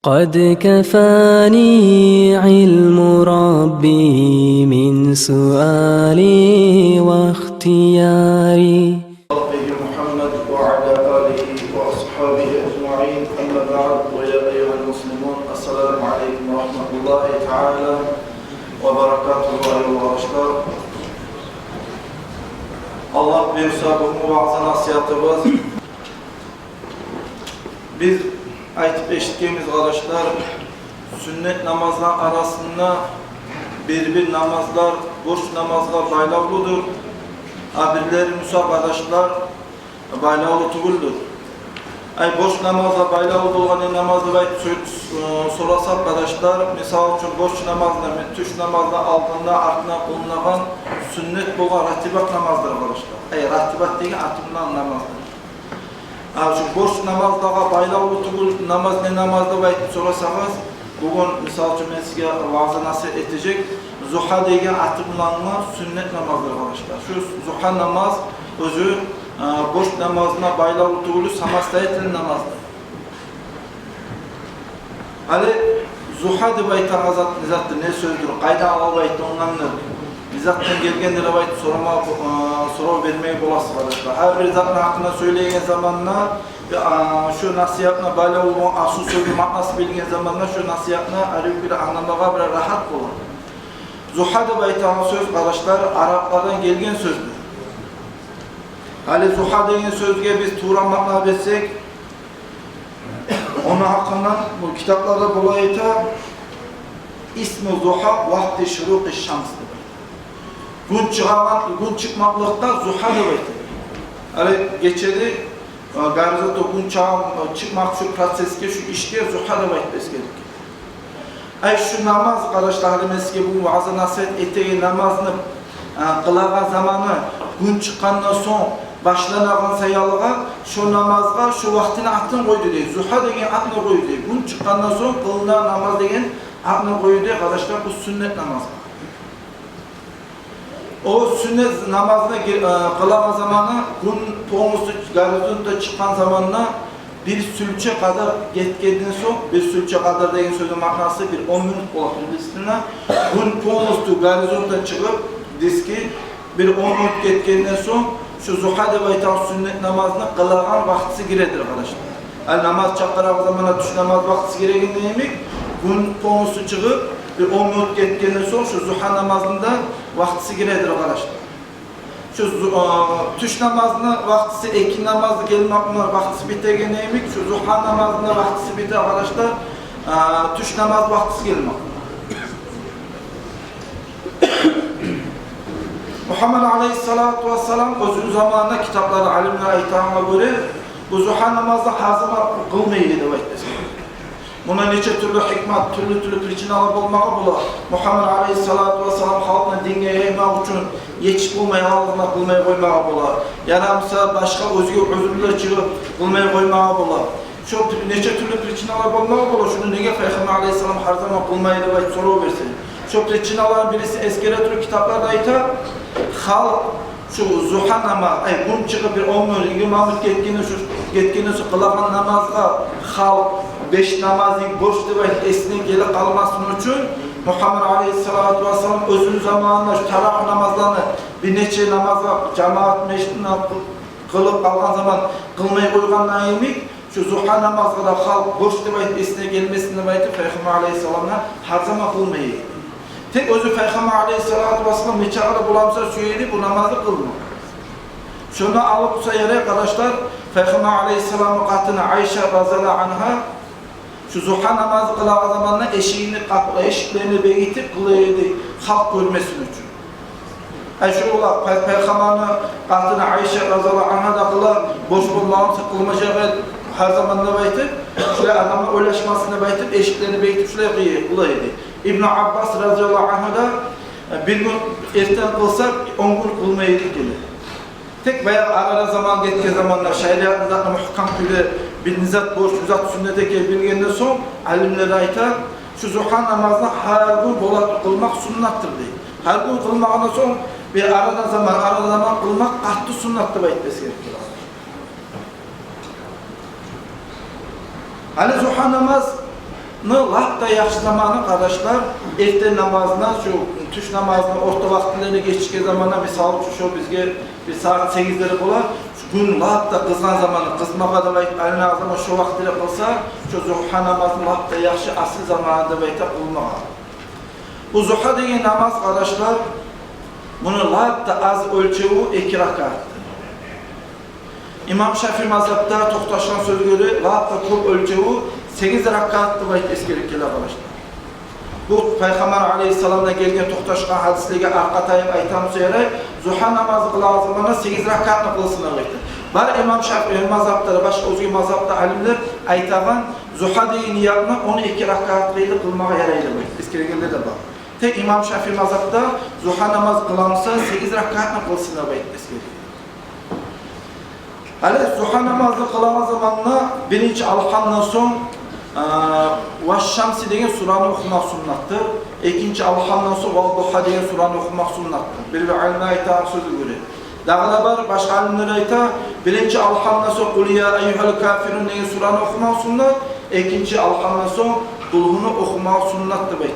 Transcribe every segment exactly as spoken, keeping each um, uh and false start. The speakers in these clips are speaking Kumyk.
قد كفاني علم ربي من سؤالي واختياري. محمد وعلى آله وأصحابه أجمعين. أما بعد، ويا أيها المسلمون، السلام عليكم ورحمة الله تعالى وبركاته. Аллагь буюрса, бугюн ваъза-насигьатыбыз, биз айтып эшитгенбиз, къардашлар, сюннет намазлар арасында бир-бир намазлар борч намазгъа байлавлудур, а бирлери буса, къардашлар, байлавлу тюгюлдюр. Ай, борч намазгъа байлавлу болгъан не намаз деп айтып сор-, сораса, къардашлар, мисал учун, борч намазны, мен тюш намазны алдында, артында къылынагъан сюннет болгъан ратибат намаздыр, къардашлар. Ай, ратибат деген аты булан намаздыр. А шу борч намазлагъа байлавлу тюгюл намаз не намаз деп айтып сорасагъыз, бугюн, мисал учун, мен сизге ваъза-насигьат этежек зугьа деген аты булангъы сюннет намаздыр, къардашлар. Шу зугьа намаз оьзю, а, борч намазына байлавлу тюгюл, самостоятельный намаздыр. Гьали зугьа деп айтагъан зат не затдыр, не сёздюр, къайдан алып айтылгъандыр, не затдан гелгендир деп айтып сорама, а, сорав бермеге боласыз, къардашлар. Гьар бир затны гьакъында сёйлейген заманда, а, шу насигьатына байлавлу болгъан асыл сёзню маънасын билген заманда шу насигьатны гьар бир англамагъа бир рагьат бола. Зугьа деп айтагъан сёз, къардашлар, араплардан гелген сёздюр. Гьали зугьа деген сёзге биз тувра маъна берсек, ону гьакъындан бу китапларда булай айта: «Исму зугьа вакъти шурукъи шамс», – деп айта. Гюн чыгъагъан, гюн чыкъмакълыкъгъа зугьа деп айта. Гьали гечеде, э, горизонтда гюн чыгъагъан, э, чыкъмакъ, шу процессге, шу ишге зугьа деп айтып эсгерген. Ай, шу намаз, къардашлар, гьали мен сизге бугюн ваъза-насигьат этеген намазны, а, къылагъан заманы гюн чыкъгъандан сонг башланагъан саялыгъа, шу намазгъа шу вакътини атын къойду дей, зугьа деген атны къойду дей. Гюн чыкъгъандан сонг къылынагъан намаз деген атны къойду дей, къардашлар, бу сюннет намазгъа. О сюннет намазны гир-, э, къылагъан заманы гюн полностью горизонтгъа чыкъгъан заманда бир сюлче къадар гетгенден сонг, бир сюлче къадар деген сёзню маънасы бир он минут бола приблизительно. Гюн полностью горизонтгъа чыгъып, диски бир он минут гетгенден сонг, шу зугьа деп айтагъан сюннет намазны къылагъан вакътиси гиредир, къардашлар. Гьали намаз чакъырагъан заманда тюш намаз вакътиси гиреген йимик, гюн полностью чыгъып, бир он минут гетгенден сонг шу зугьа намазны да вакътиси гиредир, къардашлар. Шу зу-, а, тюш намазны вакътиси, экинди намазны гелмек булан вакътиси битеген йимик, шу зугьа намазны да вакътиси бите, къардашлар, а, тюш намаз вакътиси гелмек булан. Мугьаммад алейгьиссалату вассалам оьзюню заманында, китапларда алимлер айтагъангъа гёре, бу зугьа намазны гьар заман къылмай эди деп айтып эсгерген. Мунда нече тюрлю гьикмат, тюрлю-тюрлю причиналар болмагъа бола. Мугьаммад алейгьиссалату вассалам халкъны динге яймакъ учун етишип болмай, алгъасына къылмай къоймагъа бола. Яда буса башгъа оьзге узурлар чыгъып къылмай къоймагъа бола. Шо нече тюрлю причиналар болмагъа бола, шуну неге Пайхаммар алейгьиссалам гьар заман къылмай деп айтып сорав берсе. Шо причиналаны бирисин эсгере туруп, китапларда айта, халкъ шу зугьа намаз, ай, гюн чыгъып бир он минут, йигирма минут гетгенде, шу гетгенде шу къылагъан намазгъа халкъ беш намазны борч деп айтып эсине гелип къалмасын учун, Мугьаммад алейгьиссалату вассалам оьзюню заманында шу таравигь намазланы бир нече намазгъа жамаат межитинде къыл-, къылып къалгъан заман къылмай къойгъандан йимик, шу зугьа намазгъа да халкъ борч деп айтып эсине гелмесин деп айтып, Пайхаммар алейгьиссалам да гьар заман къылмай эди. Тек оьзю Пайхаммар алейгьиссалату вассалам нечакъы да боламса сюе эди бу намазны къылмакъ. Шондан алып буса ярай, къардашлар, Пайхаммар алейгьиссаламны къатыны Айша разияллагьу ангьа шу зугьа намазны къылагъан заманда эшигини къап-, эшиклерин бегитип къыла эди, халкъ гёрмесин учун. Ай, шулай пай-, Пайхаммарны къатыны Айша разияллагьу ангьа да къыла, борч болмагъан буса къылмажакъ эди гьар заман деп айтып, шулай адамлар ойлашмасын деп айтып, эшиклерин бегитип шулай къы-, къыла эди. Ибну Аббас разияллагьу ангьу да, э, бир гюн эртен къылса, он гюн къылмай эди экен. Тек баягъы арада заман гетген заманда, шариатны затын мугькам кюйде бир не зат борч, бир зат сюннет экенин билгенден сонг, алимлер айта, шу зугьа намазны гьар гюн бола къылмакъ сюннетдир дей. Гьар гюн къылмагъандан сонг, бир арада заман, арада заман къылмакъ къатты сюннет деп айтып эсгерип турар. Гьали зугьа намаз Лап да яхшы заманы, къардашлар, эртен намазына, шу тюш намазыны орта вакътилерине гечген заманда, мисал учун, шу бизге бир сагьат сегизлери бола, шу гюн лап да къызгъан заманы, къызмагъа деп айтып айланагъан заман, шу вакътилер къылса, шу зугьа намазны лап да яхшы асил заманы деп айта къылмагъа. Бу зугьа деген намаз, къардашлар, муну лап да аз оьлчеви эки ракаатдыр. Имам Шафии мазгьабда токъташгъан сёзге гёре, лап да кёп оьлчеви сегиз ракаат деп айтып эсгерип геле, къардашлар. Бу Пайхаммар алейгьиссаламдан гелген токъташгъан гьадислеге аркъа таяп айтамыз ярай, зугьа намазы къылагъан заманда сегиз ракаатны къылсын деп айтды. Бар имам Шафии мазгьабда да, башгъа оьзге мазгьабда алимлер айтагъан, зугьа деген ниятны он эки ракаат къыйынлы къылмагъа ярай деп айтып эсгергенлер де бар. Тек имам Шафии мазгьабда зугьа намаз къыла буса, сегиз ракаатны къылсын деп айтып эсгерген. Гьали зугьа намазны къылагъан заманда биринчи алгьамдан сонг, а, «Ваш-шамси» деген сураны охумакъ суннатдыр. Экинчи алгьамдан сонг «Вад-дугьа» деген сураны охумакъ суннатдыр. Бир-бир алимлер айтагъан сёзге гёре. Дагъы да бар, башгъа алимлер айта, биринчи алгьамдан сонг «Къул я айюгьал кафирун» деген сураны охумакъ суннат, экинчи алгьамдан сонг «Къулгьуну» охумакъ суннат деп айта.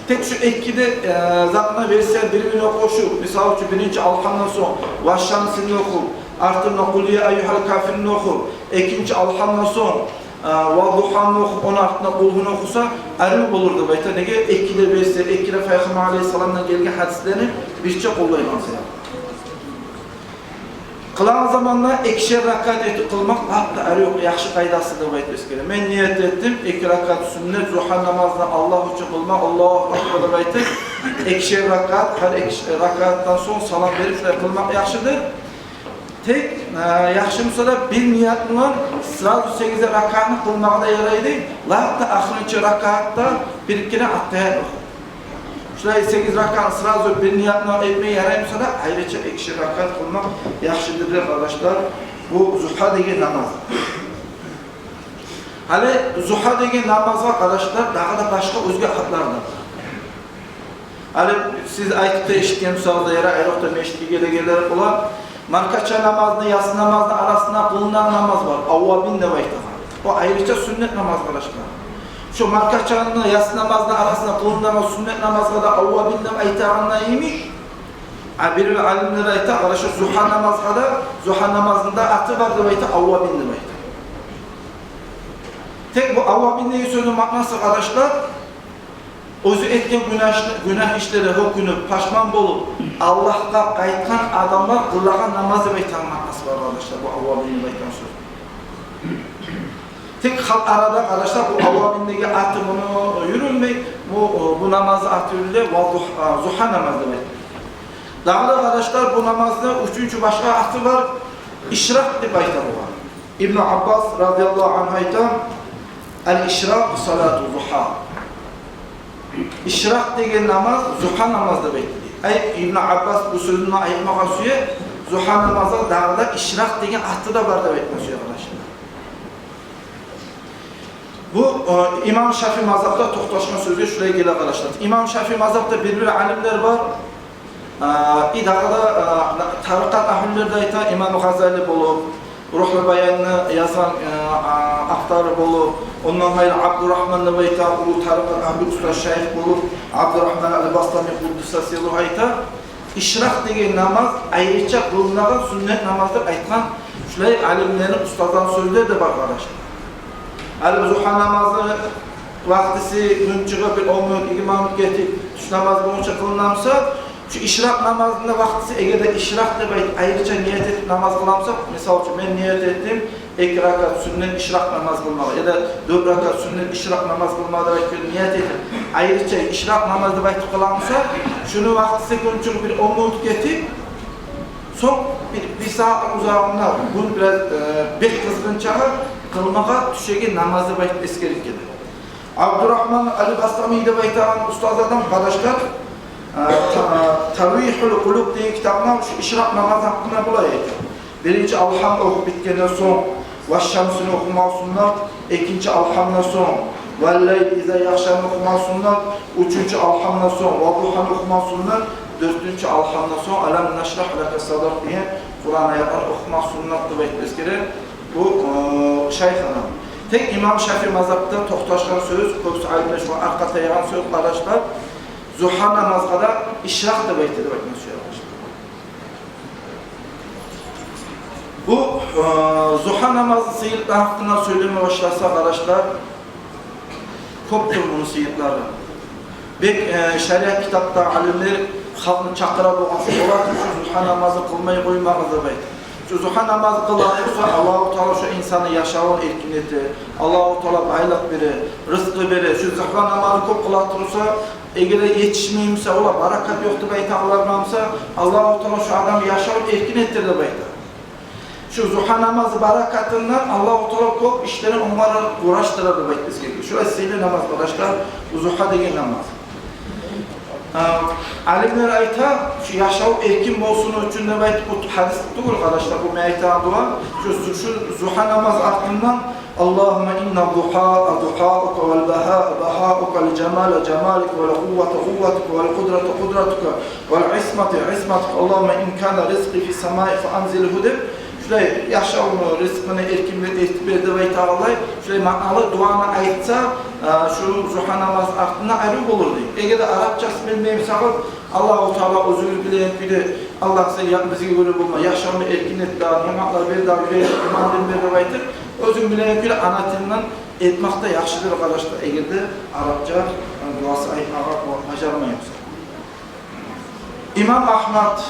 Тек шу эки де, э, затны версия бир-бирине къошуп, мисал учун, биринчи алгьамдан сонг «Ваш-шамси»ни охуп, артындан «Къул я айюгьал кафирун»ну охуп, экинчи алгьамдан сонг, э, «Вад-дугьа»ны охуп, ону артындан «Къулгьуну» охуса, арив болур деп айта. Неге? Эки де версия, эки де Пайхаммар алейгьиссаламдан гелген гьадислени бирче къоллайман сен. Къылагъан заманда экишер ракаат этип къылмакъ лап да арив, яхшы къайдасы деп айтып эсгере. Мен ният этдим, эки ракаат сюннет зугьа намазны Аллагь учун къылма, Аллагьу акбар деп айтып, экишер ракаат, гьар эки ракаатдан сонг салам берип, шулай къылмакъ яхшыдыр. Тек, э, яхшы буса да, бир ният булан сразу сегиз ракаатны къылмагъа да ярайды. Лап да ахырынчы ракаатда бир керен аттагьият оху. Шулай сегиз ракаатны сразу бир ният булан этмеге ярай буса да, айрыча экишер ракаат къылмакъ яхшыдыр деп, къардашлар, бу зугьа деген намаз. Гьали зугьа деген намазгъа, къардашлар, дагъы да башгъа оьзге атлар да бар. Гьали сиз айтып да эшитген бусагъыз да ярай, айрокъда межитге гелегенлер бола. Маркача намазны, яссы намазны арасында къылынагъан намаз бар, аввабин деп айтагъан. О айрыча сюннет намаз, къардашлар. Шо маркачаны, яссы намазны арасында къылынагъан сюннет намазгъа да аввабин деп айтагъанда йимик, а бир-бир алимлер айта, къардашлар, зугьа намазгъа да, зугьа намазны да аты бар деп айта, аввабин деп айта. Тек бу аввабин деген сёзню маънасы, къардашлар, оьзю этген гюнагь, гюнагь ишлеге гьёкюнюп, пашман болуп, Аллагьгъа къайтгъан адамлар къылагъан намаз деп айтагъан маънасы бар, къардашлар, бу аввабин деп айтагъан сёз. Тек халкъ арада, къардашлар, бу аввабин деген аты муну юрюлмей, бу, бу намазны аты юрюле, вал зугь-, а, зугьа намаз деп айта. Дагъы да, къардашлар, бу намазны уьчюнчю башгъа аты бар, ишракъ деп айта бугъар. Ибну Аббас радияллагьу ангьу айта: «Ал-ишракъ салату зугьа». Ишракъ деген намаз зугьа намаз деп айта. Ай, Ибну Аббас бу сёзню айтмагъа сюе, зугьа намазгъа дагъы да ишракъ деген аты да бар деп айтма сюе, къардашлар. Бу, э, имам Шафии мазгьабда токъташгъан сёзге шулай геле, къардашлар. Имам Шафии мазгьабда бир-бир алимлер бар. А, и дагъы да, а, тарикъат агьлюлер де айта, имам Гъазали болуп, Рухул Баянны язгъан, а, а, автору болуп, ондан къайры Абдурагьман деп айта, уллу тарикъат агьлю устаз шайых болуп, Абдурагьман ал-Бастами къуддиса сирругьу айта, ишракъ деген намаз айрыча къылынагъан сюннет намаз деп айтгъан шулай алимлени, устазланы сёзлери де бар, къардашлар. Гьали зугьа намазны вакътиси гюн чыгъып бир он минут, йигирма минут гетип, тюш намаз болгъунча къылына буса, шу ишракъ намазны вакътиси, эгер де ишракъ деп айтып, айрыча ният этип намаз къыла буса, мисал учун, мен ният этдим эки ракаат сюннет ишракъ намаз къылмагъа, яда дёрт ракаат сюннет ишракъ намаз къылмагъа деп айтып ният этип, айрыча ишракъ намаз деп айтып къыла буса, шуну вакътиси гюн чыгъып бир он минут гетип, сонг бир, бир сагьат узагъында, гюн бираз, э, бек къызгъынчагъа къылмагъа тюшеген намаз деп айтып эсгерип геле. Абдурагьман ал-Бастами деп айтагъан устаз адам, къардашлар, э, та-, «Тарвигьул къулуб» деген китабында шу ишракъ намаз гьакъында булай айта. Биринчи алгьам охуп битгенден сонг, «Ваш-шамсини» охумакъ суннат, экинчи алгьамдан сонг, «Вал-лайли иза ягъшаны» охумакъ суннат, уьчюнчю алгьамдан сонг, «Вад-дугьаны» охумакъ суннат, дёртюнчю алгьамдан сонг «Алам нашрагь лака садрак» деген Къуран аятланы охумакъ суннат деп айтып эсгере бу, э, шайх адам. Тек имам Шафии мазгьабда токъташгъан сёз, кёбюсю алимлер шогъар аркъа таягъан сёз, къардашлар, зугьа намазгъа да ишракъ деп айта деп айтма сюе, къардашлар. Бу, э, зугьа намазны сыйлылыгъы гьакъында сёйлеме башласа, къардашлар, кёпдюр муну сыйлылыгъы. Бек, э, шариат китапда алимлер халкъны чакъыра болгъан, бола туруп шу зугьа намазны къылмай къоймагъыз деп айта. Шу зугьа намазны къыла турса, Аллагьу Таала шу инсанны яшавун эркин эте, Аллагьу Таала байлыкъ бере, рызкъы бере. Шу зугьа намазны кёп къыла турса, эгер де етишмей буса, ола баракат ёкъ деп айтагъанлар бар буса, Аллагьу Таала шу адамны яшавун эркин этер деп айта. Шу зугьа намазны баракатындан Аллагьу Таала кёп ишлерин онгарар, къурашдырар деп айтмагъыз герек. Шулай сыйлы намаз, къардашлар, бу зугьа деген намаз. А, алимлер айта, шу яшав эркин болсун учун деп айтып, бу гьадис тюгюл, къардашлар, бу мен айтагъан дуа. Шу, шу зугьа намаз артындан اللهم إن الضحى ضحاؤك والبهاء بهاؤك والجمال جمالك والقوة قوتك والقدرة قدرتك والعصمة عصمتك. اللهم إن كان رزقي في السماء فأنزله деп, шулай яшавну, ризкъыны эркин бер, этип бер деп айтагъанлай, шулай маъналы дуаны айтса, а, шу зугьа намаз артында арив болур дей. Эгер де арапчасын билмей бусагъыз, Аллагьу Таала оьзюгюз билеген кюйде, Аллагь, сен я-, бизге гёре болма, яшавну эркин эт дагъы, ниъматлар бер дагъы, юрегине иман, дин бер деп айтып, оьзюнг билеген кюйде ана тилинден этмек де яхшыдыр, къардашлар, эгер де арапча, э, дуасын айтмагъа бажармай бусанг. Имам Агьмад,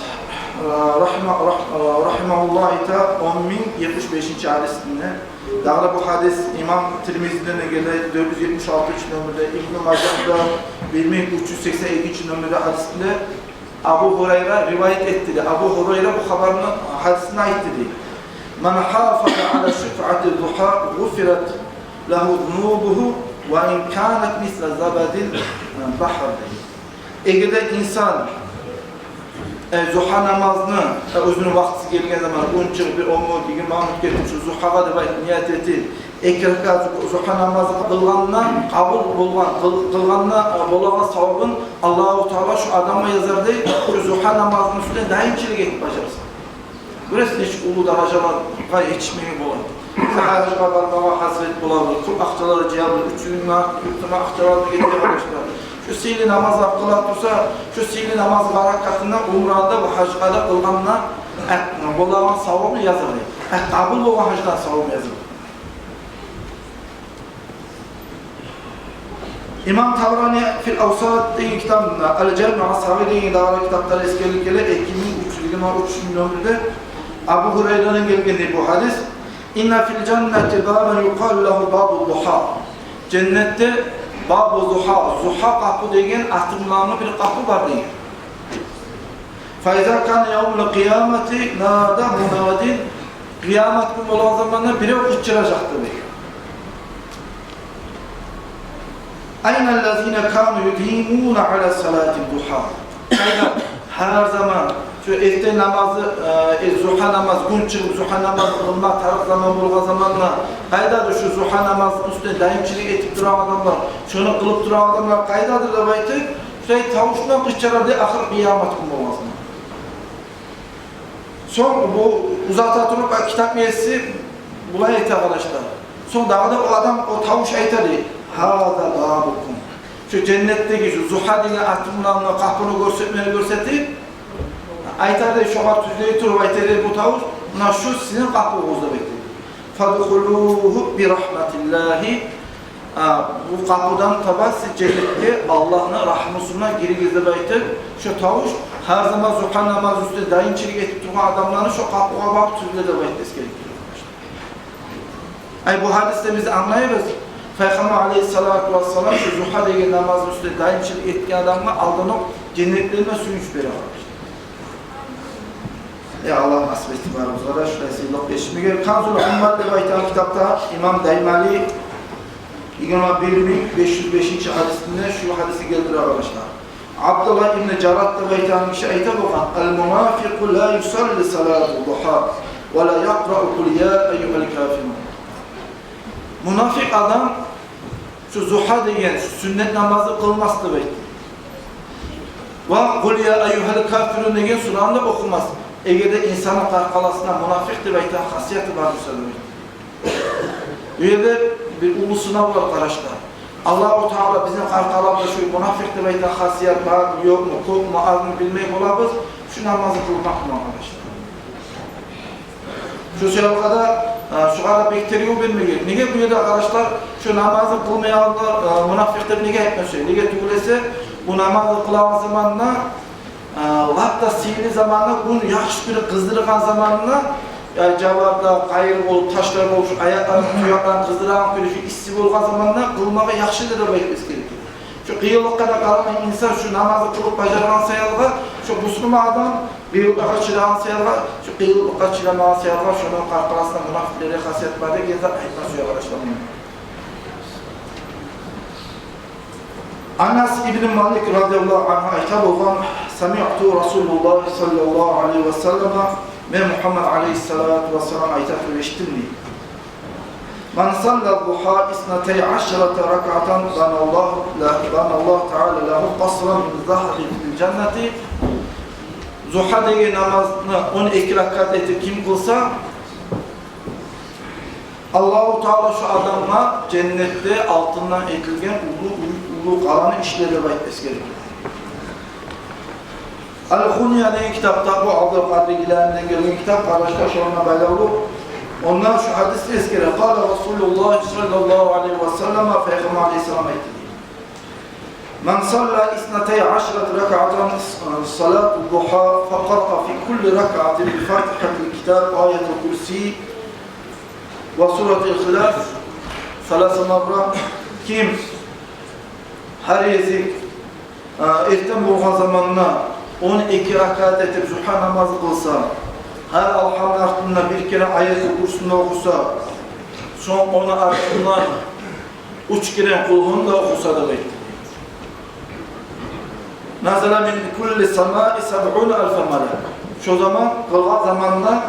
э, рагьима-, рагь-, э, рагьимагьуллагь айта, он минг етмиш бешинчи гьадисинде. Дагъы да бу гьадис имам Тирмизиде де геле, дёрт юз етмиш алтынчы номерде, Ибну Мажагьда бир минг уьч юз сексен экинчи номерде гьадисинде Абу Гьурайра риваят этди дей. Абу Гьурайра бу хабарны, гьадисни айтды дей. من حافظ على شفعة الضحى غفرت له ذنوبه وإن كانت مثل زبد البحر дей. Эгер де инсан, э, зугьа намазны, э, оьзюню вакътиси гелген заман, гюн чыгъып, бир он минут, йигирма минут гетип, шу зугьагъа деп айтып, ният этип, эки ракаат зу-, зугьа намазны къылгъанына къабул болгъан, къыл-, къылгъанына, э, болагъан савабын Аллагьу Таала шу адамгъа язар дей, шу зугьа намазны уьстюнде даимчилик этип бажарса. Гёресиз, нечик уллу даражалагъа етишмеге бола. Гьажгъа бармагъа гьасирет бола, кёп акъчалар жыя, уьч юз минг манат, уьч юз минг манат акъчалар гете, къардашлар. Шу сыйлы намазны къыла турса, шу сыйлы намазны баракатындан умраны да, бу гьажны да къылгъанына, э, болагъан савабын язар дей. Э, къабул болгъан гьаждан савабын язар. Имам Табарани «Фил Авсат» деген китабында, «Ал-Жамиъ ас-Сагъир» деген дагъы китапларда эсгерилип геле, эки минг уьч юз йигирма уьч номерде Абу Гьурайрадан гелген дей бу гьадис. إن في الجنة بابا يقال له باب الضحى. Женнетде Бабу Зугьа, Зугьа къапу деген аты булангъы бир къапу бар деген. فإذا كان يوم القيامة نادى مناد, къыямат гюн болгъан заманда бирев къычыражакъ дей. أين الذين كانوا يديمون على صلاة الضحى؟ Къайда гьар заман шу эртен намазы, э, зугьа намаз, гюн чыгъып зугьа намаз къылма тарыкъ заман болгъан заманда, къайдадыр шу зугьа намазны уьстюнде даимчилик этип турагъан адамлар, шону къылып турагъан адамлар къайдадыр деп айтып, шулай тавуш булан къычырар дей, ахыр къыямат гюн болгъан заман. Сонг бу узата туруп, а, китап еси булай айта, къардашлар. Сонг дагъы да о адам, о тавуш айта дей: «Гьаза бабукум». Шу женнетдеги шу Зугьа деген аты булангъы къапуну гёрсетмени гёрсетип, айта дей, шогъар тюзлей туруп айта дей бу тавуш: «Муна шу сизин къапугъуз», — деп айта дей. «Фадхулугьу би рагьматиллагьи». А, бу къапудан таба сиз женнетге Аллагьны рагьмусу булан гиригиз деп айтып, шо тавуш гьар заман Зугьа намаз уьстюнде даимчилик этип тургъан адамланы шо къапугъа багъып тюзле деп айтып эсгерип геле. Ай, бу гьадисден биз англайбыз, Пайхаммар алейгьиссалату вассалам шо Зугьа деген намазны уьстюнде даимчилик этген адамгъа алданокъ женнетлерден сююнч бере, къардашлар. Я Аллагь, насип этип барыбызгъа да шулай сыйлылыкъ бермеге. «Канзул Уммат» деп айтагъан китапда имам Даймали йигирма бир минг беш юз бешинчи гьадисинде шу гьадисни гелтире, къардашлар. Абдуллагь ибн Жаррад деп айтагъан гиши айта болгъан: «Ал-мунафикъу ла юсалли салата зугьа ва ла якърау къул я айюгьал кафирун». Мунафикъ адам шу Зугьа деген шу сюннет намазны къылмас деп айтды. Ва «Къул я айюгьал кафирун» деген сураны да охумас, эгер де инсанны къаркъарасында мунафикъ деп айтагъан хасияты бар буса деп айтды. Бу ерде Бир уллу сынав бар, къардашлар. Аллагьу Таала бизин къаркъарабызда шу мунафикъ деп айтагъан хасият бармы, ёкъму, кёпмю, азмы билмей болабыз шу намазны къылмакъ булан, къардашлар. Шу саялгъа да, э, шугъар да бек тергев бермеге герек. Неге бу ерде, къардашлар, шу намазны къылмайгъанлар, э, мунафикъ деп неге айтмаса? Неге тюгюл эсе, бу намазны къылагъан заманда, э, лап да сыйлы заманда, гюн яхшы кюйде къыздыргъан заманда, яни жавлар да къайыр болуп, ташлар болуп, шу аякъларын, туякъларын къыздырагъан кюйде, шу исси болгъан заманда къылмагъа яхшыдыр деп айтмаса герек. Шу къыйынлыкъгъа да къарамай, инсан шу намазны къылып бажаргъан саялгъа, шу бусурман адам къыйынлыкълагъа чыдагъан саялгъа, шу къыйынлыкълагъа чыдамагъан саялгъа, шону къаркъарасында мунафикълеге хасият бар деген зат айтма сюе, къардашлар. Анас ибн Малик радияллагьу ангьу айта болгъан: «Самиъту Расулуллагь саллаллагьу алайгьи ва саллама», мен Мугьаммад алайгьиссалату вассаламны айта туруп эшитдим, дей. «Ман салла зугьа иснатей ашрата ракаатан баналлагьу ла-, баналлагьу таала лагьу къасран мин загьабин фил жаннати». Зугьа деген намазны он эки ракаат этип ким къылса, Аллагьу Таала шу адамгъа женнетде алтындан этилген уллу уьй, уллу къаланы ишлер деп айтмаса герек. Ал-Гъуния деген китапда, бу Абдулкъадир Гиланиден гелген китап, къардашлар, шонунга байлавлу. Онда шу гьадисни эсгере: «Къала Расулуллагь саллаллагьу алайгьи ва саллама», Пайхаммар алайгьиссалам айтды: «Ман салла иснатей ашрата ракаатан салату зугьа, фа къараа фи кулли ракаатин би фатигьатил китаб, аятул курси ва суратул ихлас саласа марра». Ким гьар гезик, э, эртен болгъан заманда он эки ракаат этип зугьа намаз къылса, гьар алгьамны артында бир керен аятул курсини охуса, сонг ону артындан уьч керен къулгьуну да охуса деп айтды. «Назала мин кулли самаи сабъуна алфа малак». Шо заман, къылгъан заманда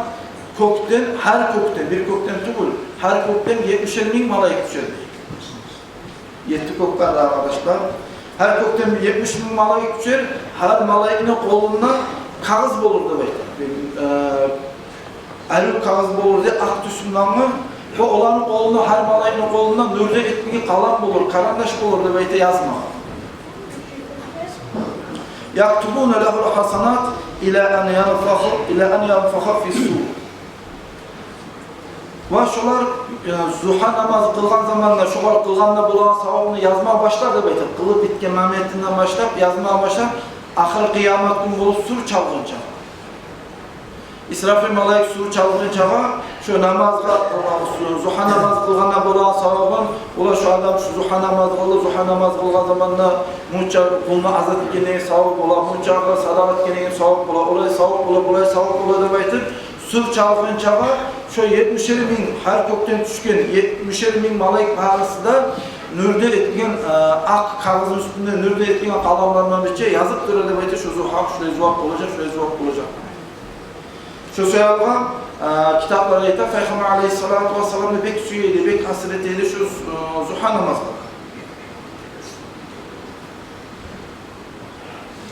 кёкден, гьар кёкден, бир кёкден тюгюл, гьар кёкден етмишер минг малайик тюшер. Етти кёк бар да, къардашлар. Гьар кёкден етмиш минг малайик тюшер, гьар малайикни къолунда кагъыз болур деп айта. Э, арив кагъыз болур деп, акъ тюсюнденми, ва оланы къолунда, гьар малайикни къолунда нюрден этилген къалам болур, къарандаш болур деп айта, язма. «Яктубуна лагьул гьасанат ила ан янфаха, ила ан янфаха фис-сур». Ва шолар, э, зугьа намаз къылгъан заманда, шолар къылгъанда болагъан савабын язма башлар деп айта. Къылып битген моментинден башлап язма башлар, ахыр къыямат гюн болуп сур чалгъынча. Исрафил малайик сур чалгъынчагъа, шо намазгъа, зугьа намаз къылгъанда болагъан савабын, олар, шо адам шо зугьа намаз къылды, зугьа намаз къылгъан заманда мунча къулну азат этгендеги савап бола, мунча садагъа этгендеги савап бола, олай савап бола, булай савап бола деп айтып, сур чалгъынчагъа шо етмишер минг, гьар кёкден тюшген етмишер минг малайик барысы да нюрде этилген, э, акъ кагъызны уьстюнде нюрде этилген къаламлардан бирче язып тура деп айта, шо зугьа шулай зувап болажакъ, шулай зувап болажакъ. Шо саялгъа, э, китаплар айта, Пайхаммар алайгьиссалату вассаламны бек сюе эди, бек гьасирет эте эди шо, э, зугьа намазгъа.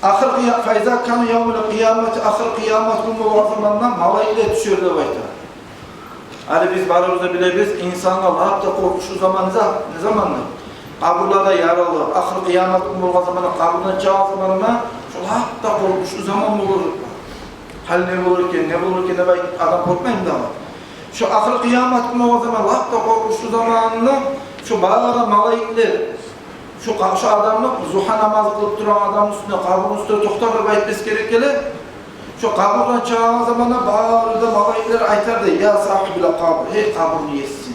Ахыр къыя-, «Фа иза кана явмул къиямати», ахыр къыямат гюн болгъан заманда малайиклер тюшер деп айта. Гьали биз барыбыз да билебиз, инсангъа лап да къоркъунчлу заман не за-, не заманды? Къабурларда ярылып, ахыр къыямат гюн болгъан заманда, къабурдан чыгъагъан заманда, шо лап да къоркъунчлу заман болур. Гьали не болур экен, не болур экен деп айтып, адам къоркъмаймы дагъы? Шо ахыр къыямат гюн болгъан заман, лап да къоркъунчлу заманында, шо бары да малайиклер шо къа-, шо адамны, зугьа намаз къылып турагъан адамны уьстюне, къабурну уьстюне токътар деп айтмасы герек геле. Шо къабурдан чыгъагъан заманда бары да малайиклер айтар дей: «Я сагьибал къабр, гьей къабурну еси,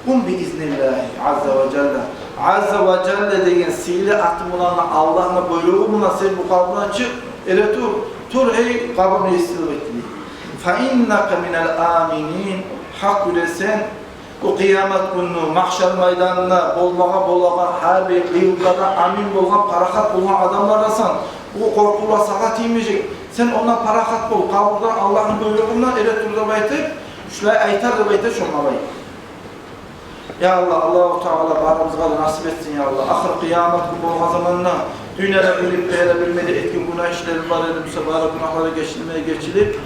къум би изниллагьи азза ва жалла». Азза ва жалла деген сыйлы аты булан Аллагьны буйругъу булан сен бу къабурдан чыкъ, эретур, тур, гьей къабурну еси, деп айтды дей. «Фа иннака минал аминин». Гьакъ билесен, бу къыямат гюнню магьшар майданында болмагъа болагъан гьар бир къыйынлыкъдан амин болгъан, парахат болгъан адамлардан сен. Бу къоркъувлар сагъа тиймежек. Сен ондан парахат бол. Къабурдан Аллагьны буйругъу булан эретур деп айтып, шулай айтар деп айта шо малайик. Я Аллагь, Аллагьу Таала барыбызгъа да насип этсин, я Аллагь. Ахыр къыямат гюн болгъан заманда, дюньяда билип де, билмей де этген гюнагь ишлерим бар эди буса, бары гюнагьлары гечилмей гечилип,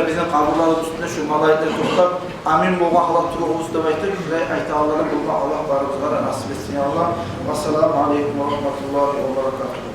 Бизин къабурларыбыз уьстюнде шу малайиклер токътап, амин болгъан гьалда туругъуз деп айтып, шулай айтагъанлардан болма Аллагь барыбызгъа да насип этсин, я Аллагь. Вассаламу алейкум ва рагьматуллагьи ва баракатугь.